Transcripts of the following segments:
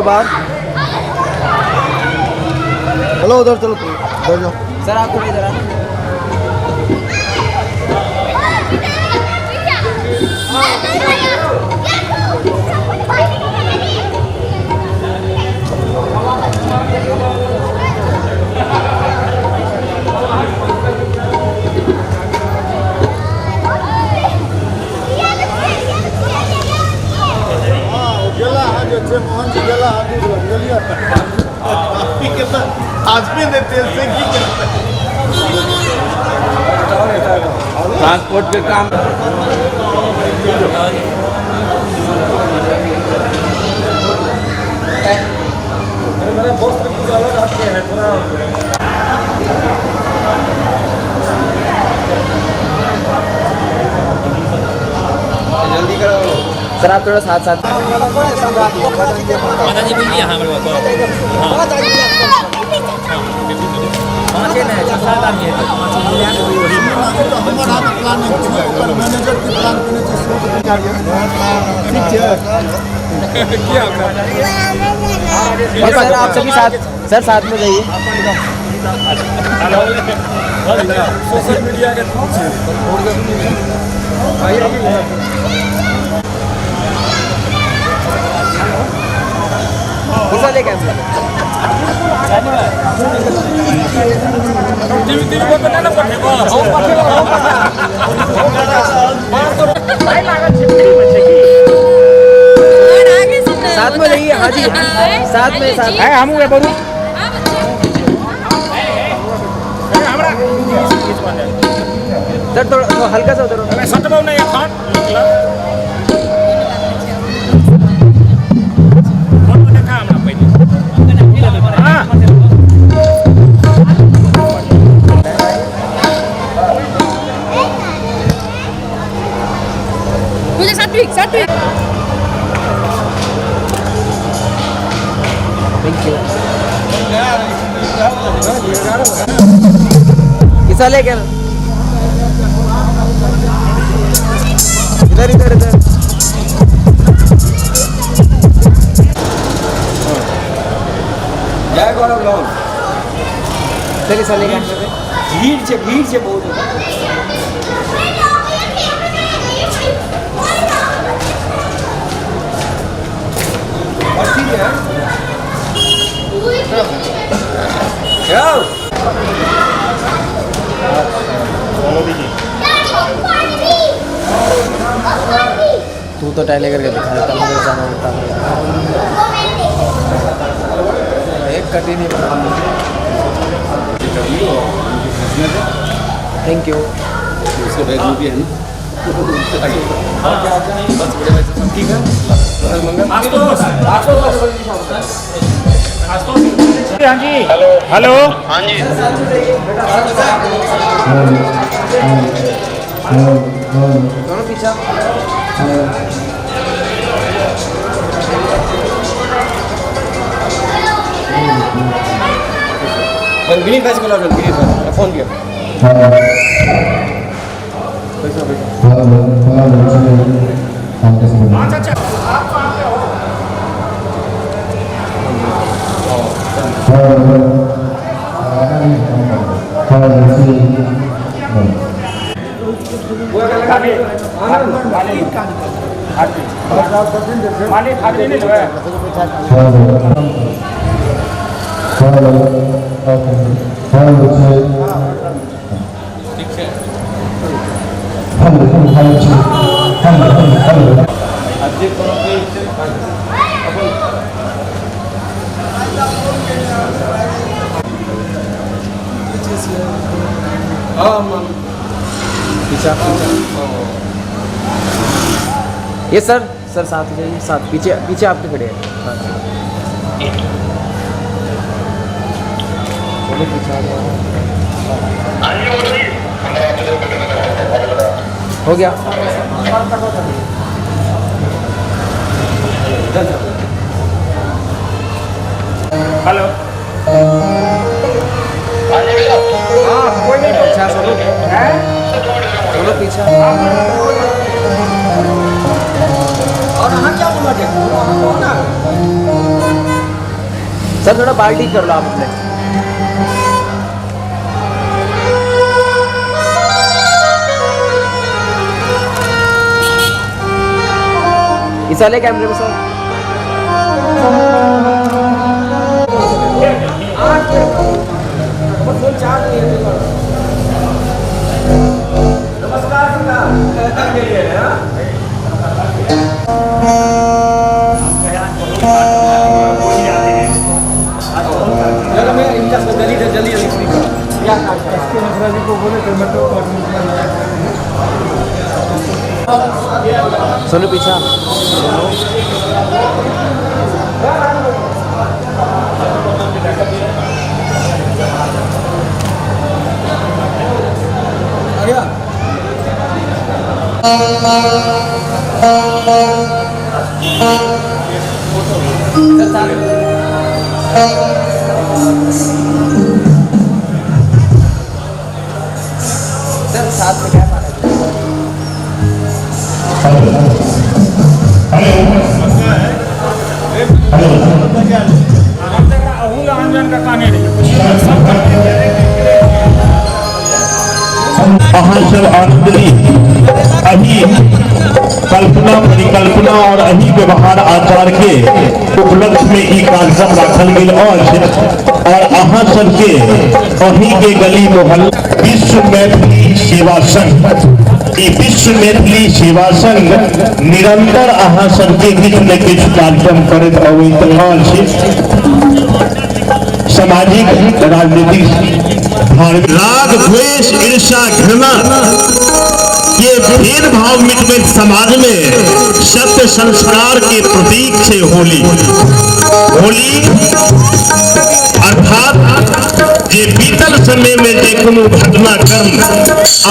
बार। चलो उधर चलो, उधर जाओ। सर आप थोड़ा इधर आना। मोहन जी गला आदमी ने तेल से की ट्रांसपोर्ट के काम। मेरा बॉस कुछ अलग हटके है थोड़ा। जल्दी करो सर, आप थोड़ा साथ साथ। माता जी बोलिए। हाँ सर आप सभी साथ, सर साथ में जाइए। सोशल मीडिया के साथ में जाइए। हाँ जी साथ में, साथ है हम बोलू। सर थोड़ा हल्का सा उधर। सात्विक। Thank you. किसा ले गया इधर इधर इधर। जय गौरव लोन। चलिए सर ले गया। भीड़ से बहुत। तू तो टाइले करके दिखा देता, मुझे जाना होता है। एक कटी नहीं बना। Thank you. उसके बैग में भी है ना। ठीक है। हाँ जी हेलो। हाँ जी दोनों पीछा। विनीत भाई से बोला, विनीत भाई फोन किया। पैसा पैसा। अच्छा आप कहाँ पे हो? पीछा ये सर, सर साथ जाइए, साथ पीछे पीछे आपके खड़े हैं। हाँ पीछे हो गया। हेलो हाँ कोई नहीं, पीछा चलो चलो पीछा। और हाँ क्या बोला ना। सर थोड़ा बाल ठीक कर लो आप अपने। इस वाले कैमरे में सर। नमस्कार जल्दी जल्दी मिश्रा जी को बोले थे मैं तो। सोनू पीछा। सर साथ में क्या माना? अहाँ सब आनंदली अही कल्पना परिकल्पना और अही व्यवहार आचार के उपलक्ष्य में ई कार्यक्रम राखल गेल अछि और अहाँ सबके अही के गली मोहल्ला विश्व मैथिली सेवा संघ, ई विश्व मैथिली सेवा संघ निरंतर अहाँ सबके किछु ने किछु कार्यक्रम करैत अबैत अछि। सामाजिक राजनीतिक राग द्वेष ईर्षा घृणा के भेदभाव मिटबैत समाज में सत्य संस्कार के प्रतीक से होली। होली अर्थात जे बीतल समय में जे कोनो घटनाक्रम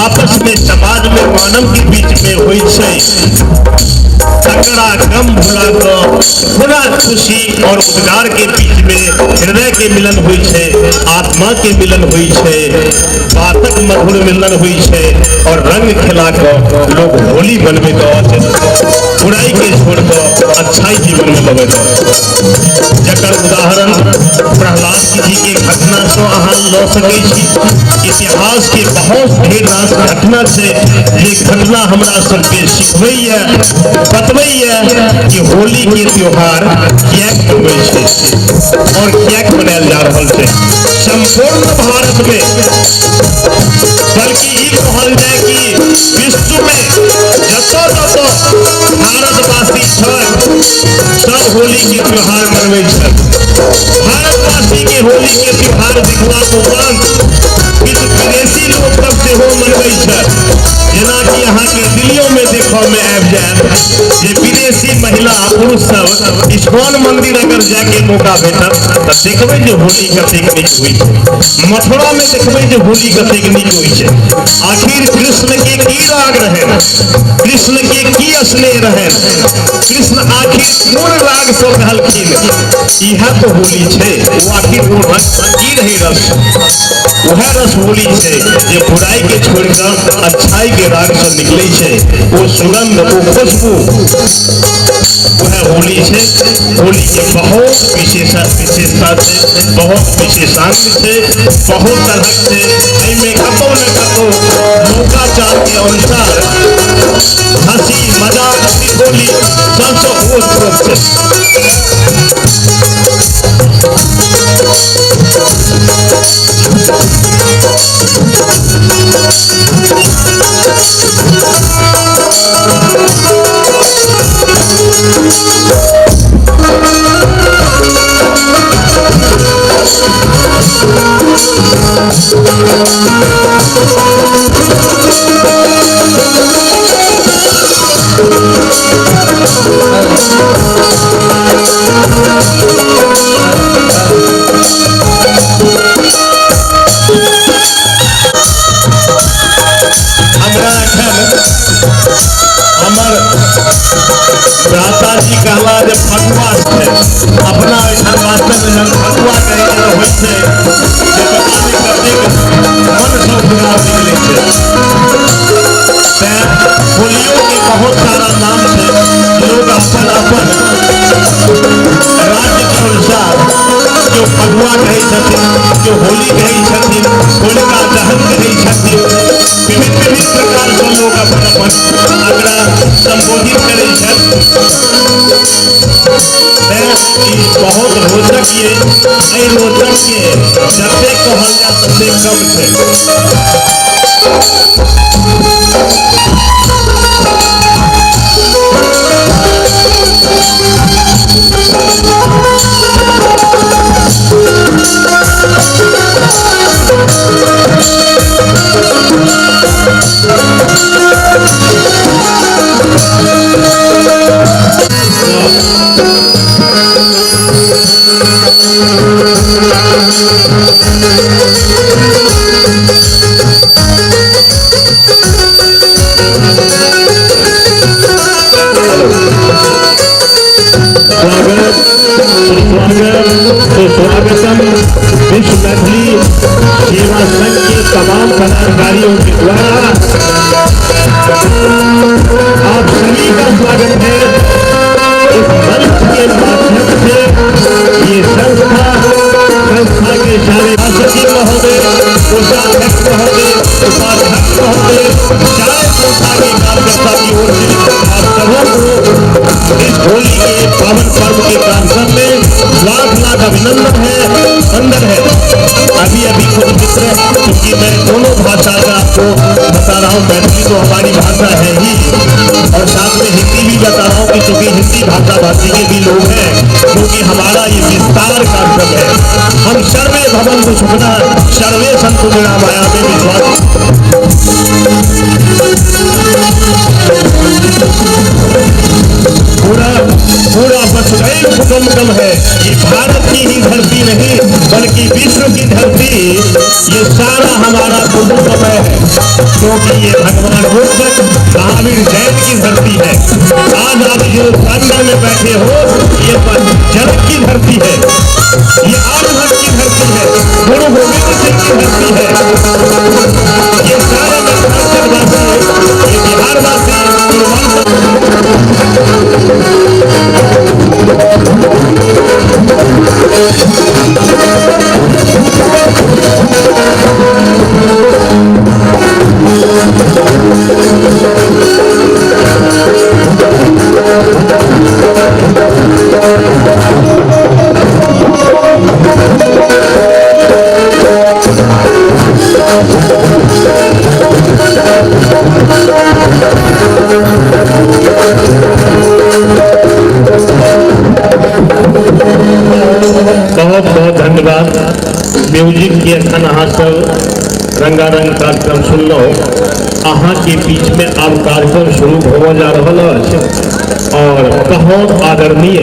आपस में समाज में मानव के बीच में होइ छै तकरा गम भुला कऽ पूरा खुशी और उद्गार के बीच में हृदय के मिलन होइ छै, आत्मा के मिलन होइ छै, बातक मधुर मिलन होइ छै और रंग खिला कऽ लोग होली मनबैत अछि, बुराई के छोड़ कऽ अच्छाई जीवन में लबैत अछि। जकर उदाहरण प्रहलाद जी के घटना से अहाँ लऽ सकै छी। इतिहास के बहुत ढेर रास घटना छै जे घटना हमरा सबके सिखबैया बतबैया कि होली के त्योहार किएक मनबै छै और किएक मनायल जा रहल छै संपूर्ण भारत में, बल्कि ई कहल जाय कि विश्व में जतऽ जतऽ भारतवासी छथि सब होली के त्योहार मनबै छथि। भारतवासी के होली के त्योहार देखलाक उपरांत किछु विदेशी लोक सब सेहो मनबै छथि। जेनाकि अहाँके दिल्लियों में देखऽ में आबि जायत जे विदेशी महिला पुरुष सब इस्कॉन मंदिर अगर जाके मौका भेटत तऽ देखबै जे होली कतेक नीक होइ छै। मथुरा में देखबै जे होली कतेक नीक होइ छै। आखिर कृष्ण के की राग रहै, कृष्ण के की स्नेह रहै, कृष्ण आखिर कोन राग से कहलखिन इएह तो होली छै। ओ आखिर ओ रस की रहै रस, वएह रस होली छै जे बुराई के छोड़ कऽ अच्छाई के राग से निकलै छै। ओ सुगंध ओ खुशबू वह होली छै। होली के बहुत विशेषता छै, बहुत विशेषांक छै, बहुत तरहक छै। एहिमे कतौ ने कतौ लोकाचार के अनुसार हंसी मजाक होली सबसँ ओतप्रोत छै। कहै छथिन, केओ होली कहै छथिन, होलिका दहन कहै छथिन। विभिन्न विभिन्न प्रकार सँ लोक अपन अपन एकरा संबोधित करै छथि। ई बहुत रोचक ये, एहि रोचक के जतेक कहल जाय ततेक कम छै। सुस्वागतम विश्व मैथिली सेवा संघ के तमाम पदाधिकारियों के द्वारा आप सभी का स्वागत है। इस मंच के माध्यम से ये संस्था के सारे सचिव महोदय, कोषाध्यक्ष महोदय, उपाध्यक्ष महोदय, सारे संस्था के कार्यकर्ता की ओर से आप सबों को इस होली के पावन पर्व के कार्यक्रम में लाख लाख अभिनंदन है, वंदन है। अभी अभी कुछ मित्र, क्योंकि मैं दोनों भाषा का आपको बता रहा हूँ, मैथिली तो हमारी भाषा है ही और साथ में हिंदी भी बता रहा हूँ कि चूंकि हिंदी भाषा भाषी के भी लोग हैं, क्योंकि हमारा ये विस्तार कार्यक्रम है। हम सर्वे भवन्तु सुखिनः सर्वे सन्तु निरामयाः में विश्वास। पूरा पूरा वसुधैव कुटुम्बकम है। ये भारत की ही धरती नहीं बल्कि विश्व की धरती, ये सारा हमारा कुटुम्बमय है, क्योंकि ये भगवान बुद्ध महावीर जैन की धरती है। आज आप जो प्रांगण में बैठे हो ये जनक की धरती है, ये आर्यभट्ट की धरती है, गुरु गोविंद सिंह की धरती है। ये सारे मिथिलांचलवासी, ये बिहारवासी, बहुत बहुत धन्यवाद। म्यूजिक के अखन अहाँ सब रंगारंग कार्यक्रम सुनलहुँ। अहाँ के बीच में आब कार्यक्रम शुरू होबऽ जा रहल अछि और बहुत आदरणीय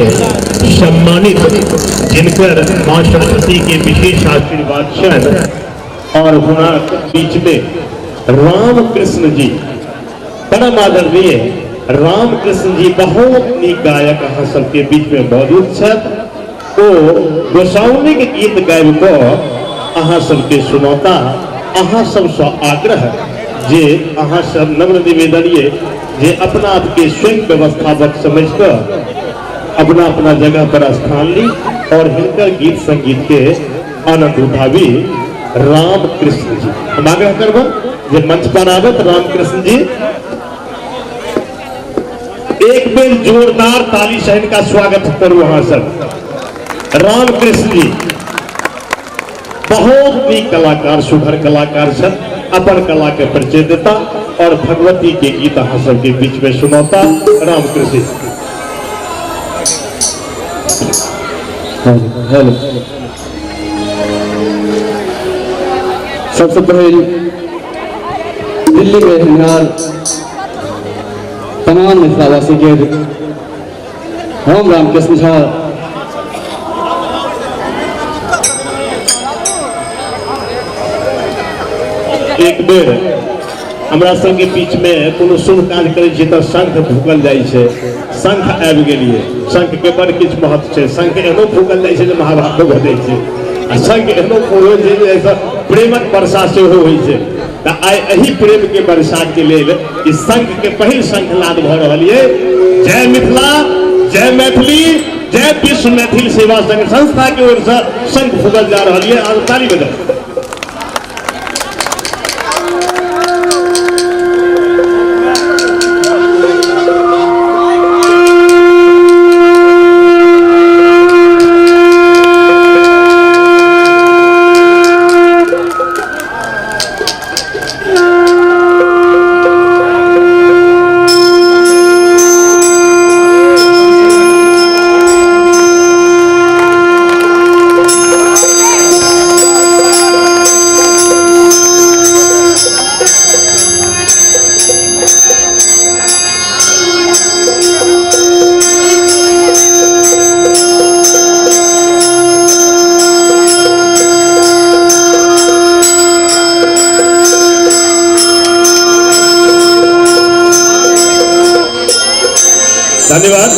सम्मानित जिनकर माँ सरस्वती के विशेष आशीर्वाद छनि और हुनक बीच में रामकृष्ण जी, परम आदरणीय रामकृष्ण जी बहुत नीक गायक अहाँ सबके बीच में मौजूद छथि। ओ गोसाउनिक गीत गाबि कऽ अहाँ सबके सुनौता। अहाँ सबसँ आग्रह जे अहाँ सब नम्र निवेदन ये जे अपना आपके स्वयं व्यवस्थापक समझ कऽ अपना अपना जगह पर स्थान ली और हिनकर गीत संगीत के आनंद उठाबी। रामकृष्ण जी हम आग्रह करब जे मंच पर आबत रामकृष्ण जी। एक बेर जोरदार ताली से हिनका स्वागत करू अहाँ सब। रामकृष्ण जी बहुत नीक कलाकार, सुघर कलाकार छथि, अपन कला के परिचय देता और भगवती के गीत अहाँ सबके बीच में सुनौता। रामकृष्ण हेलो। सबसे पहले दिल्ली में रहनिहार तमाम मिथिलावासी के हम रामकृष्ण झा एक बेर हमरा सबके बीच में कोनो शुभ काज करै छी तऽ शंख फूकल जाइ छै। शंख आबि गेलियै, शंख के बड़ किछु महत्व छै। शंख एहनो फूकल जाइ छै जे महाभारतो भऽ जाइ छै आ शंख एहनो फूकै छै जे एहिसँ प्रेमक वर्षा सेहो होइ छै। तऽ आइ एहि प्रेम के वर्षा के लेल ई शंख के पहिल शंखनाद भऽ रहल ये। जय मिथिला, जय मैथिली, जय विश्व मैथिल सेवा संघ संस्था के ओर से शंख फूकल जा रहल ये और ताली बजाउ। धन्यवाद।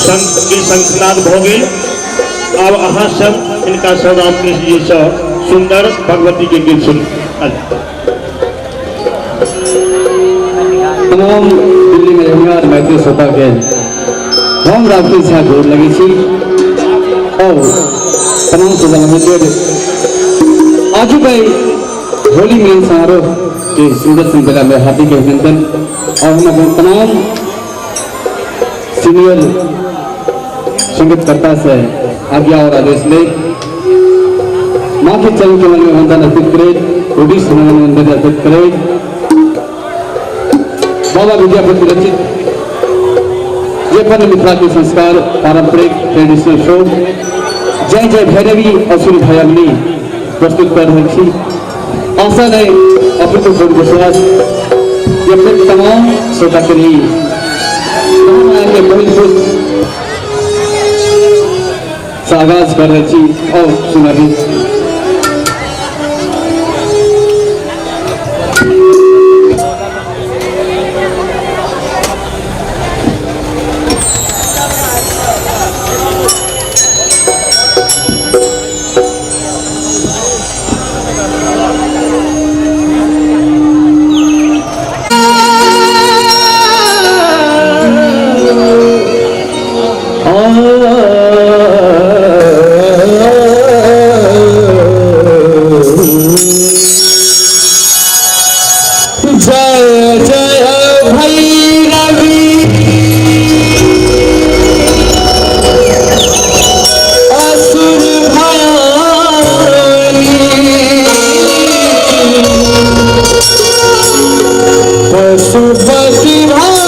शंख के शंखनाद भऽ गेल। आब अहाँ सब इनका सब रामकृष्ण जी से सुंदर भगवती के गीत सुन। तमाम दिल्ली में रहनिहार मैथिली श्रोता के हम रामकृष्ण झा गोर लगे छी और तमाम श्रोता मित्र आजू भाई होली मिलन समारोह के सुंदर श्रृंखला में हार्दिक अभिनंदन और हम अपन तमाम सीनियर संगीतकर्ता से आज्ञा और आदेश ले माँ के चरण कमल में वंदन अर्पित करे, रूढ़ी सुमन में वंदन अर्पित करे। बाबा विद्यापति रचित ये अपन मिथिला के संस्कार पारंपरिक ट्रेडिशनल शो जय जय भैरवी असुर भयावनी प्रस्तुत कर रहे छी। आशा नहीं अपने विश्वास ये अपने तमाम श्रोता के लिए के पहिल पुष्प से आगाज कर रहे छी और सुनाबी। जय जय भैरवी असुर भयानी पशुपति भामिनी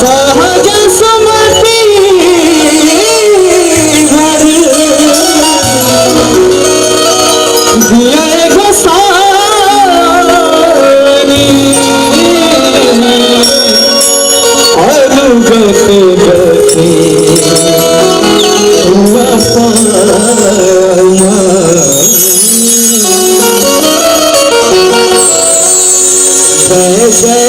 सहज सुमति जय जय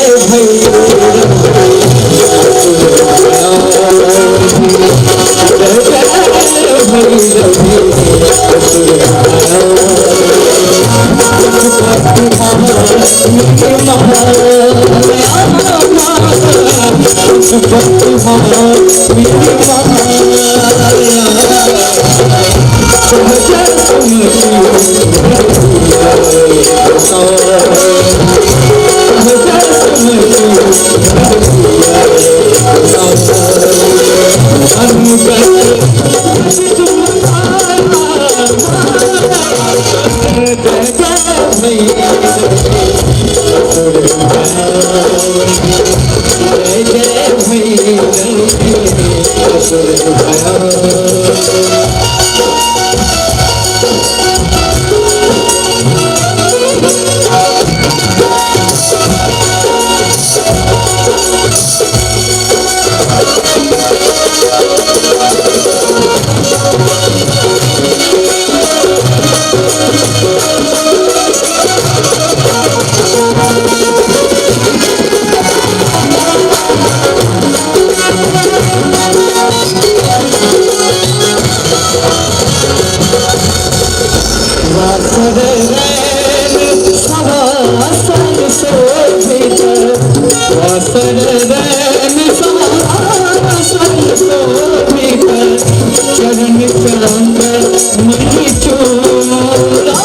चरण कंद मणि चूरा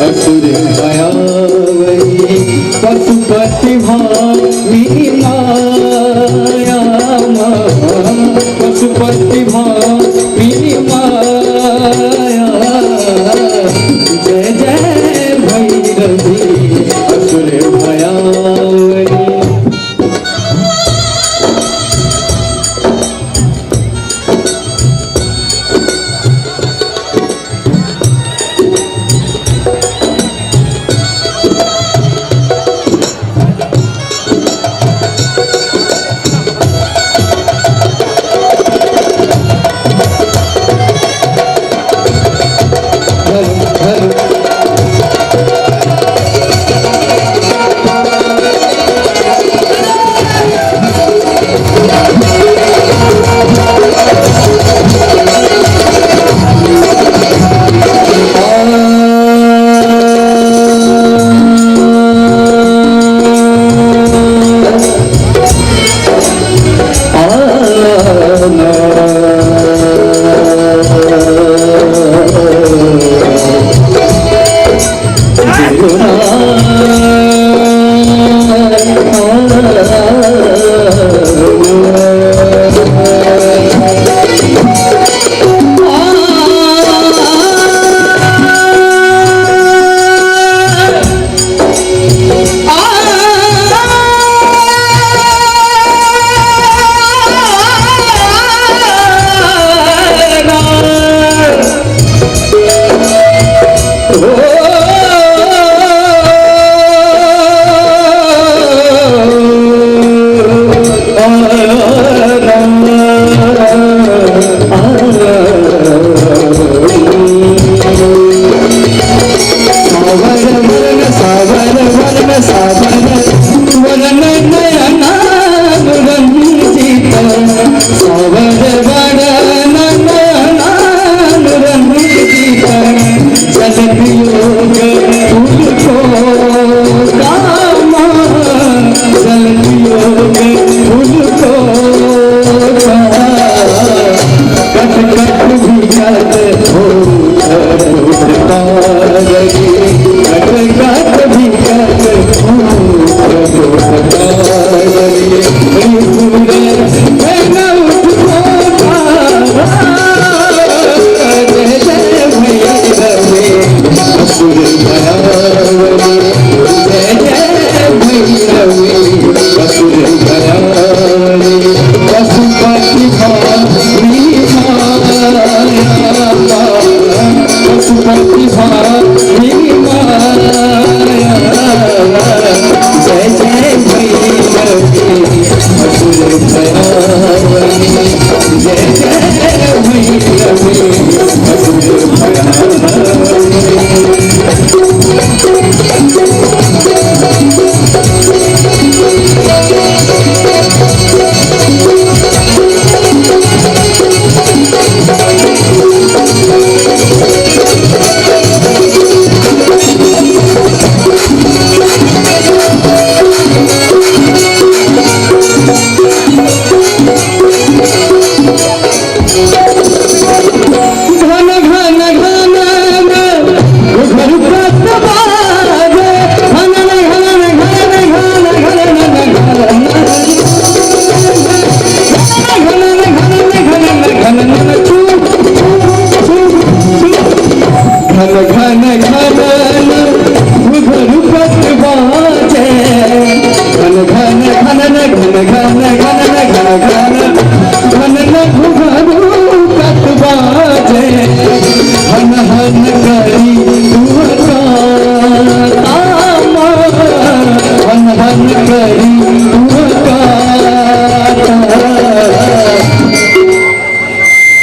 असुर भयावही पशुपति भामिनी माया पशुपति भामिनी माया जय जय भैरवी असुर भयावही।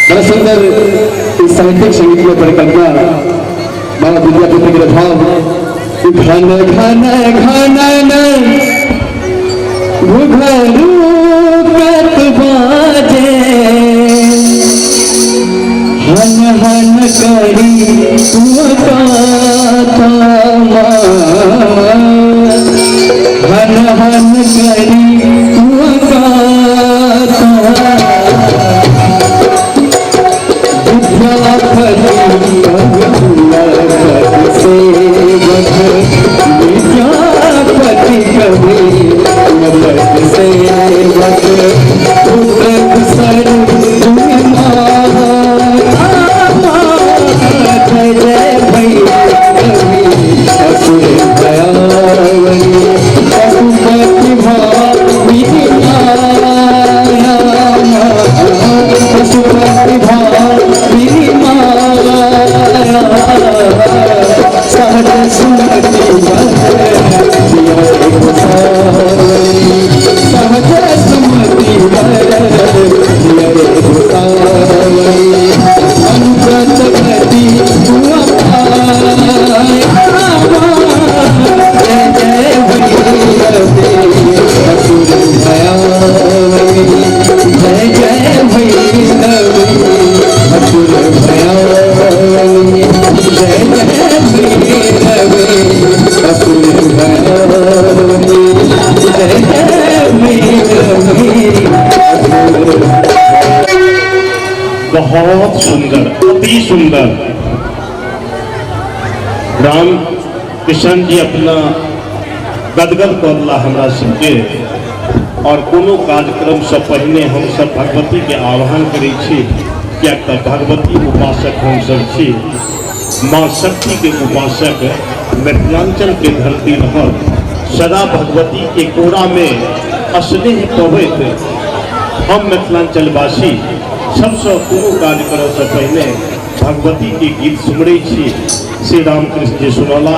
बड़ा सुंदर इस साहित्यिक संगीत में परिकल्पना बाबा विद्यापति के भाव घन घन घन घुघरू कत बाजे हन हन करी हन हन करी विद्यापति कवि सेवक बहुत सुंदर, अति सुंदर। राम किशन जी अपना गदगद करला हमरा सबके। और कोनो कार्यक्रम से पहिने हम सब भगवती के आह्वान करै छी, किया तऽ भगवती उपासक हम सब छी, माँ शक्ति के उपासक मिथिलांचल के धरती रहल सदा भगवती के कोरा में स्नेह पबैत हम मिथिलांचलवासी सबसे कोनो कार्यक्रम से पहले भगवती के गीत सुमरै छी। श्री रामकृष्ण जी सुनौला,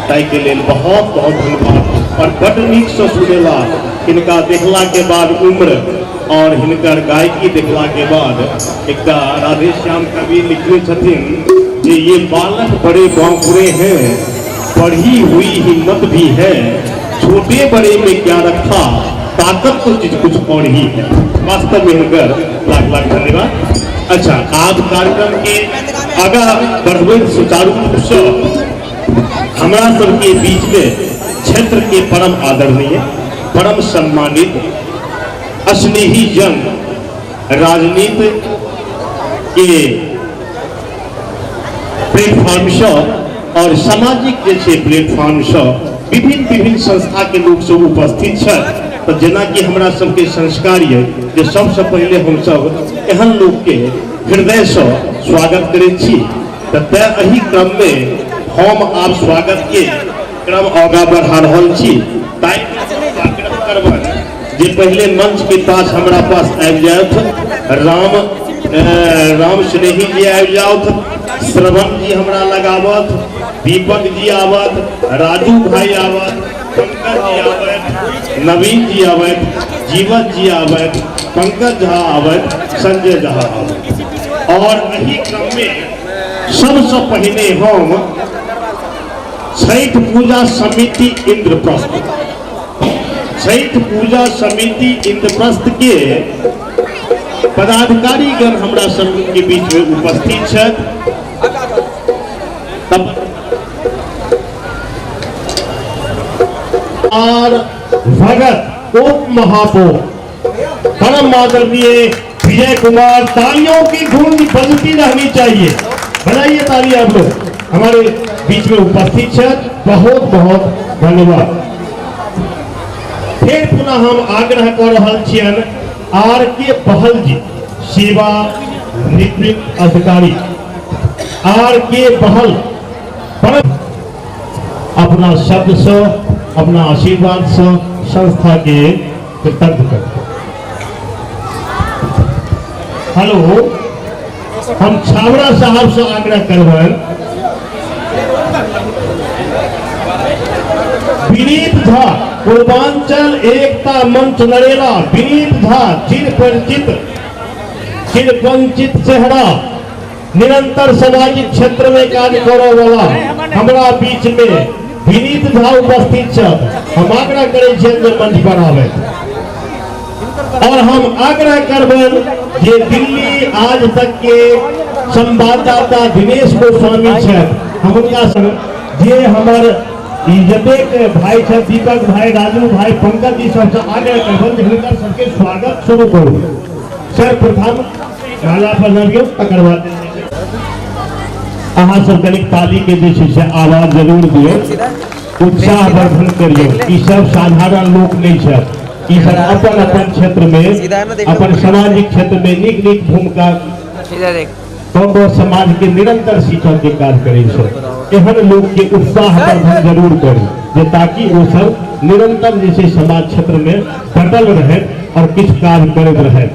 ताहिके लेल बहुत बहुत धन्यवाद। और बड नीक से सुनेला, हिनका देखला के बाद उम्र और हिनकर गायकी देखला के बाद एकटा राधेश्याम कवि लिखने छथिन जे ये बालक बड़े बांकुरे हैं, बढ़ी हुई हिम्मत भी है, छोटे बड़े में क्या रखा, ताकत तो चीज कुछ और ही है। वास्तव में हिनकर लाख लाख धन्यवाद। अच्छा, आप कार्यक्रम के आगा बढ़बैत सुचारू रूप से हमरा सबके बीच में क्षेत्र के परम आदरणीय, परम सम्मानित स्नेही जन, राजनीति के प्लेटफॉर्म से और सामाजिक जे प्लेटफॉर्म से विभिन्न विभिन्न संस्था के लोग सब उपस्थित छथि। तो जेना कि हमरा सबके संस्कार ये जे सबसे पहले हम सब एहन लोग के हृदय से स्वागत करै छी। तो तैं एहि क्रम में हम आप स्वागत के क्रम आगा बढ़ा रहल छी। ताहि आग्रह करबनि जे पहले मंच के पास हमरा पास आबि जाथि, राम स्नेही जी आबि जाथि, श्रवण जी हमरा लगावत, दीपक जी आवत, राजू भाई आवत, पंकज जी आवत, नवीन जी आवत, जीवन जी आवत, पंकज झा आवत, संजय झा आवत। और एहि क्रम में सबसे पहले हम छठ पूजा समिति इंद्रप्रस्थ, छठ पूजा समिति इंद्रप्रस्थ के पदाधिकारीगण हमरा सब के बीच में उपस्थित छथि। और भगत उप महापौर परम आदरणीय विजय कुमार, तालियों की गूंज बजती रहनी चाहिए, बनाइए ताली आप लोग, हमारे बीच में उपस्थित छथि, बहुत बहुत धन्यवाद। फिर पुनः हम आग्रह कर रहल छियनि are के बहल जी, सेवा निवृत्त अधिकारी are के बहल, अपना शब्द से अपना आशीर्वाद से संस्था के कृतज्ञ कर। हेलो, हम छावड़ा साहब से आग्रह करबनि विनीत झा, पूर्वांचल एकता मंच नरेला, विनीत झा चिर परिचित चिर वंचित चेहरा, निरंतर सामाजिक क्षेत्र में कार्य करे वाला हमरा बीच में विनीत झा उपस्थित छथि। हम आग्रह करै छियनि जे मंच पर आबथि और हम आग्रह करबनि जे दिल्ली आज तक के संवाददाता दिनेश गोस्वामी छथि, हम हुनका जे हमर जतेक भाई छथि दीपक भाई, राजू भाई, पंकज जी सबसे आग्रह करबनि जे हिनकर सबके स्वागत शुरू करू। सर्वप्रथम माला पहनबियौ, तकर बाद अहाँ सब कनिक ताली के जे छै से आवाज जरूर दियौ, उत्साह वर्धन करियौ। ई सब साधारण लोक नहीं छथि, ई सब अपन अपन क्षेत्र में, अपन सामाजिक क्षेत्र में नीक नीक भूमिका कऽ समाज के निरंतर सींचऽ के काज करै छै। एहन लोक के उत्साह वर्धन जरूर करी जे ताकि ओ सब निरंतर जे छै समाज क्षेत्र में डटल रहै और किछु काज करैत रहै।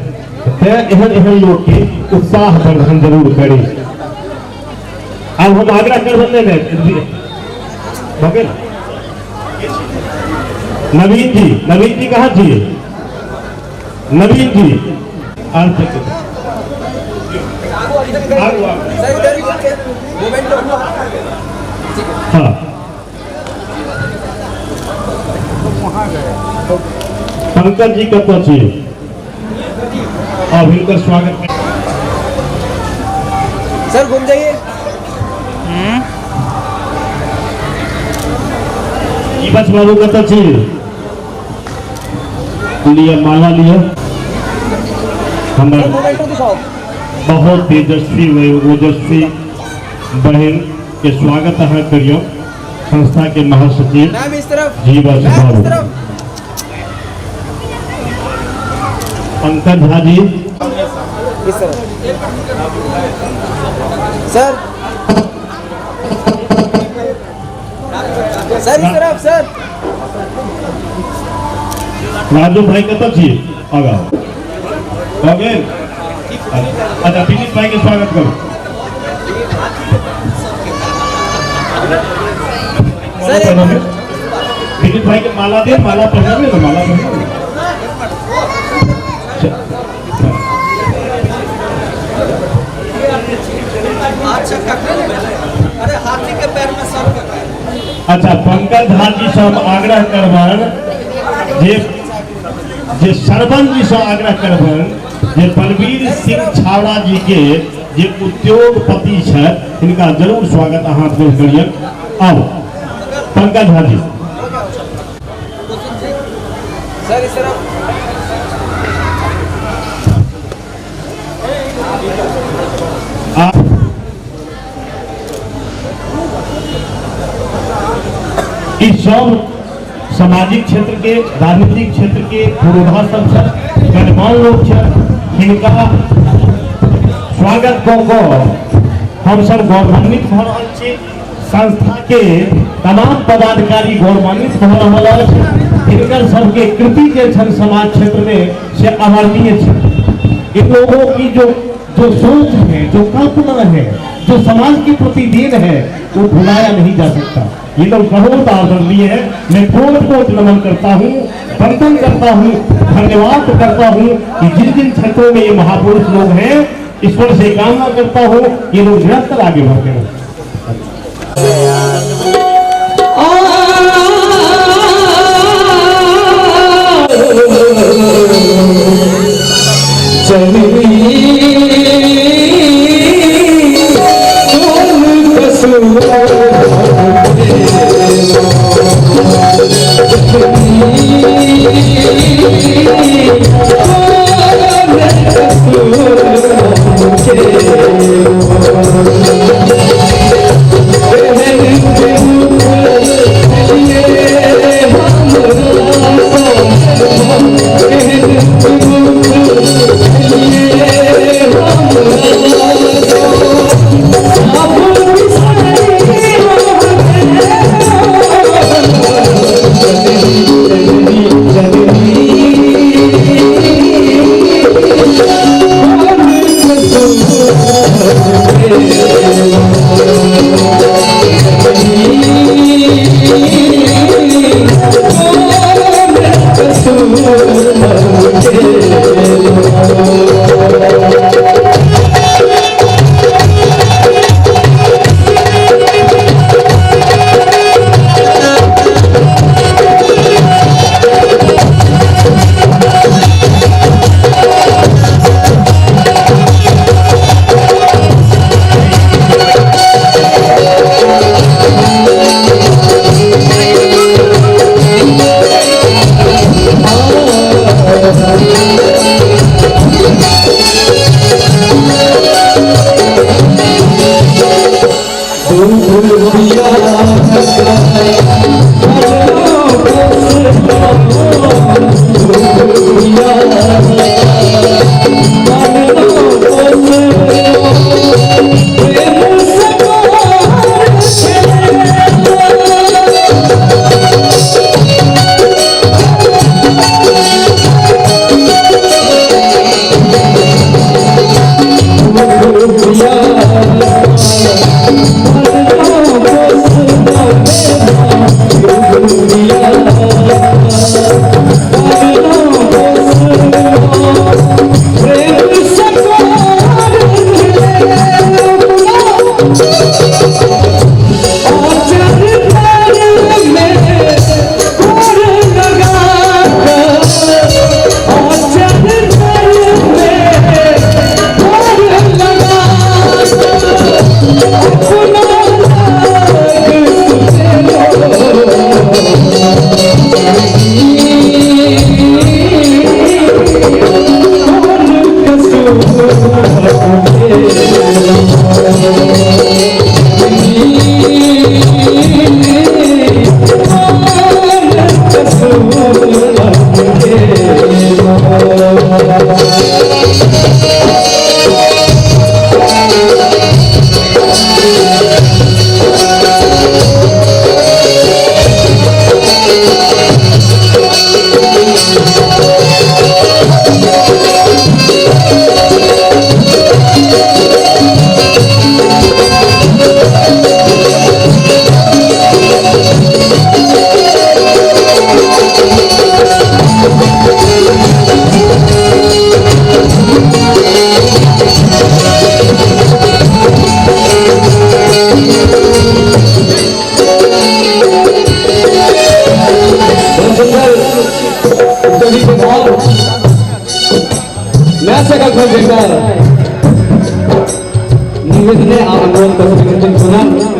तें एहन एहन लोक के उत्साह वर्धन जरूर करी। अब हम आग्रह करबनि ने नवीन जी, नवीन जी कहाँ छी? नवीन जी हाँ, पंकज जी कतऽ छी? अब हिनकर स्वागत। सर घूम जाइए। जीवछ बाबू कतऽ छी? लिअ माला लिअ। हमर बहुत तेजस्वी ओजस्वी बहन के स्वागत अहाँ करियौ, संस्था के महासचिव जीवछ बाबू। पंकज झा जी सर, सर इस तरफ सर। राजू भाई कतऽ छी? आगाँ भऽ गेल। अच्छा विनीत भाई के स्वागत करू। विनीत भाई के माला दे, माला पहनाबे ना, माला पहनाबे। अरे हाथी के पैर में सब के पैर। अच्छा पंकज झा जी से हम आग्रह करबनि जे सरवन जी से आग्रह करबनि जे बलबीर सिंह छावड़ा जी के जे उद्योगपति छथि हिनका जरूर स्वागत अहाँ करियनि। आउ पंकज झा जी। सर इस तरफ। ई सब सामाजिक क्षेत्र के, राजनीतिक क्षेत्र के पुरोधा सब छथि, गणमान्य लोक छथि, हिनका स्वागत कऽ कऽ हमसब गौरवान्वित भऽ रहल छी। संस्था के तमाम पदाधिकारी गौरवान्वित भऽ रहल अछि। हिनकर सबके कृति जे छनि समाज क्षेत्र में से अवर्णीय छै। इन लोगों की जो जो सोच है, जो कल्पना है, जो समाज के प्रति then है, वो भुलाया नहीं जा सकता। ये लोग बहुत आदरणीय है। मैं कोट कोट नमन करता हूँ, वंदन करता हूँ, धन्यवाद करता हूँ कि जिन जिन क्षेत्रों में ये महापुरुष लोग हैं, ईश्वर से कामना करता हूँ ये लोग निरंतर आगे बढ़ते रहें। निवेदन आ अनुरोध कर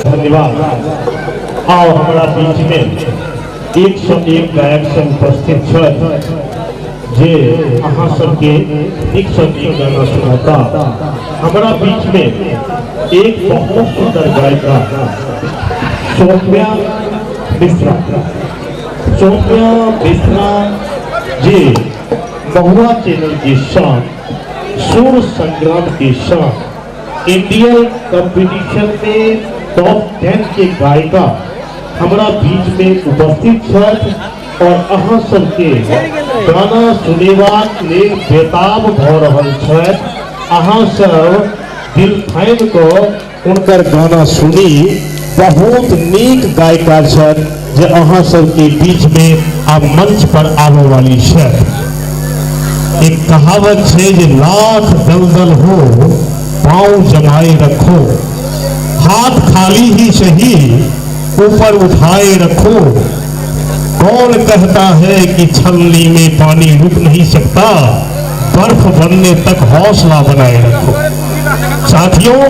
धन्यवाद। आओ हमारा बीच में 101 गायक सब उपस्थित छथि जे अहाँ सबके 101 गाना सुनाता। हमारा बीच में एक बहुत सुंदर गायिका सौम्या मिश्रा, सौम्या मिश्रा जी महुआ चैनल की शान, सुर संग्राम की शान, इंडियन कंपटीशन में टॉप 10 के गायिका हमारा बीच में उपस्थित छथि और अहाँ सबके गाना सुनेबाक लेल बेताब भऽ रहल छथि। अहाँ सब दिल थामि कऽ हुनकर गाना सुनी। बहुत नीक गायिका छथि जे अहाँ सबके बीच में आब मंच पर आबय वाली छथि। एक कहावत है जे लाख दलदल हो पाँव जमाए रखो, हाथ खाली ही सही ऊपर उठाए रखो। कौन कहता है कि छलनी में पानी रुक नहीं सकता, बर्फ बनने तक हौसला बनाए रखो। साथियों,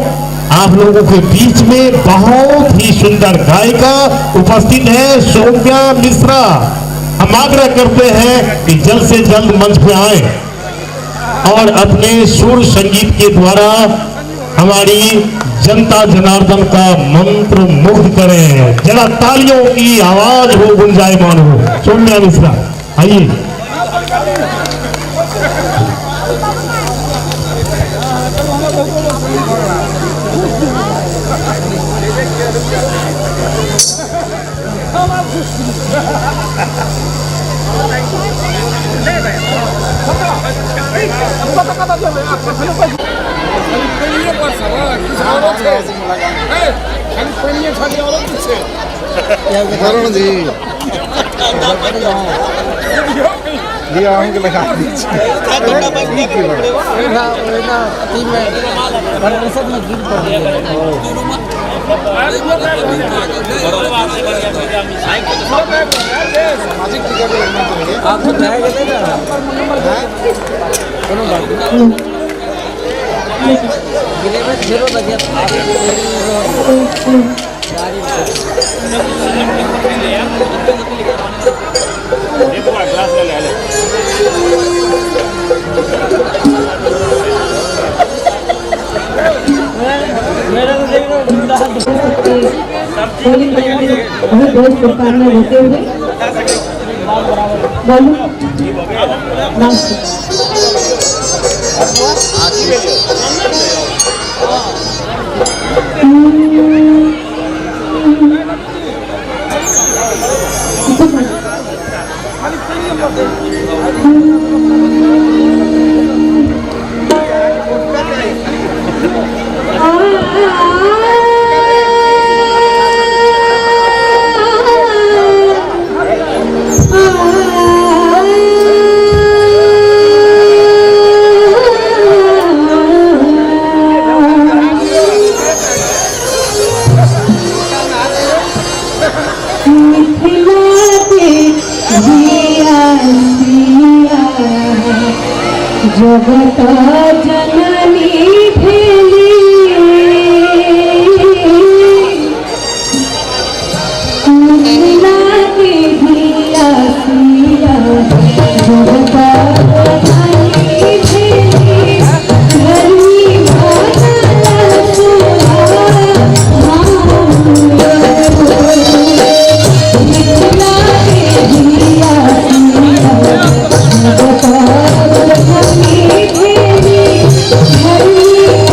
आप लोगों के बीच में बहुत ही सुंदर गायिका उपस्थित है सौम्या मिश्रा। हम आग्रह करते हैं कि जल्द से जल्द मंच पे आए और अपने सुर संगीत के द्वारा हमारी जनता जनार्दन का मंत्र मुग्ध करें। जरा तालियों की आवाज हो, गुंजायमान हो। सौम्या मिश्रा आइए। वरुण जी जी लगा सामाजिक टीका भी लगना चाहिए। होली बहुत बहुत शुभकामना देते हुए बोलू नमस्ते। जगत जननी भेली मिथिला के धिया सिया जगत जननी भेली धरनी बनल मिथिला के धिया सिया जगत जननी भेली धरनी बनल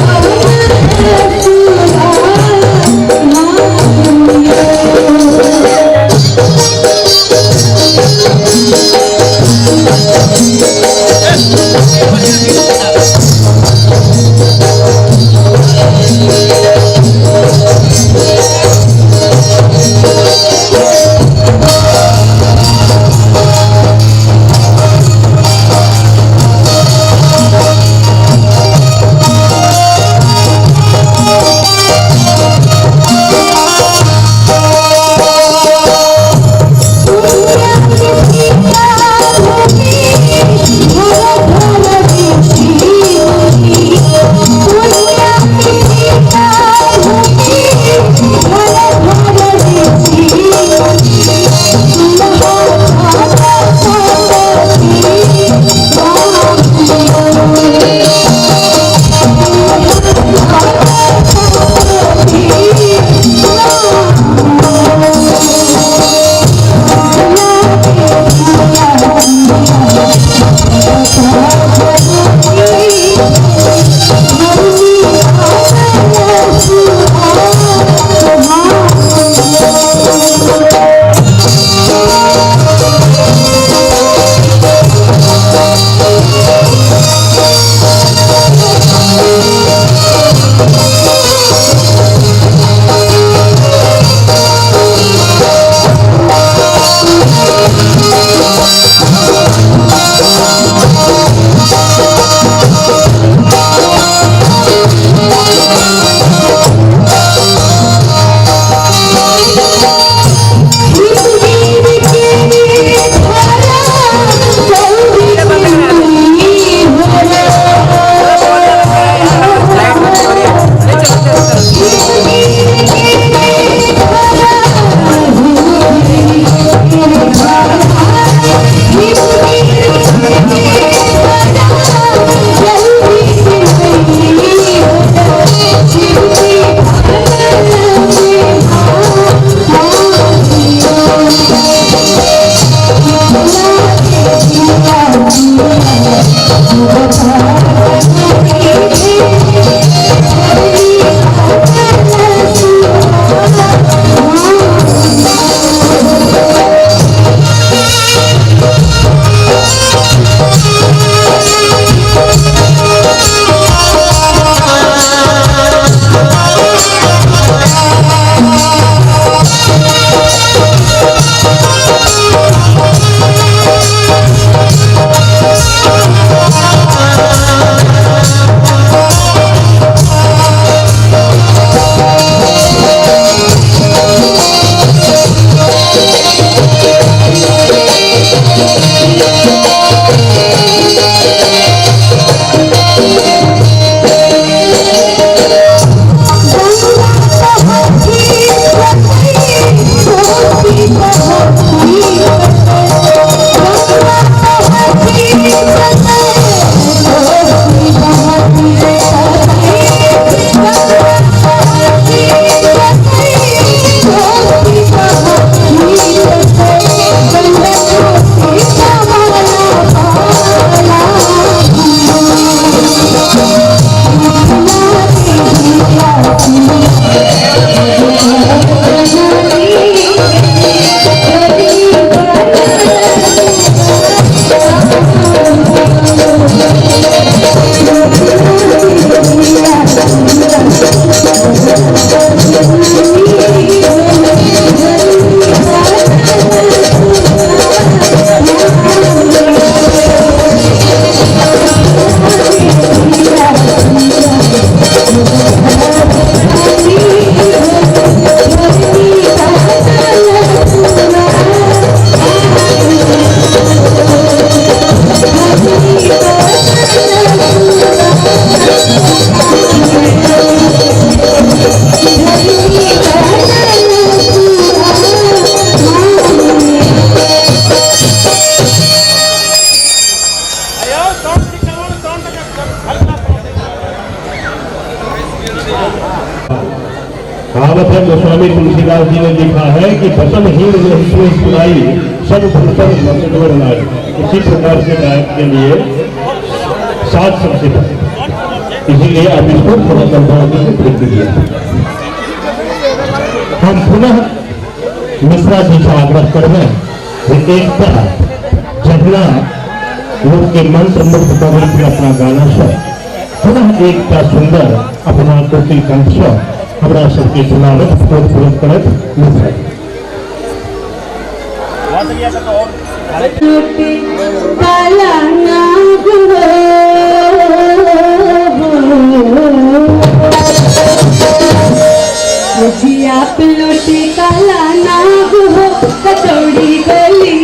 कहावत है, गोस्वामी तुलसीदास जी ने लिखा है कि वचनहीन सुनाई सब भूषण मकवर नाई। इसी प्रकार से गायक के लिए साथ सबसे पहले, इसीलिए आप इसको थोड़ा संभावना से ब्रेक दीजिए। हम पुनः मिश्रा जी से आग्रह करते हैं एकता जगना लोग के मंत्र मुक्त कवि के अपना गाना से पुनः एकता सुंदर अपना कोकिल कंठ से हमरा सबके सुनावत प्रोत्साहित करत मिश्रा जी। काला नाग हो लोटे काला नाग हो कचौड़ी गली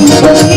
होली।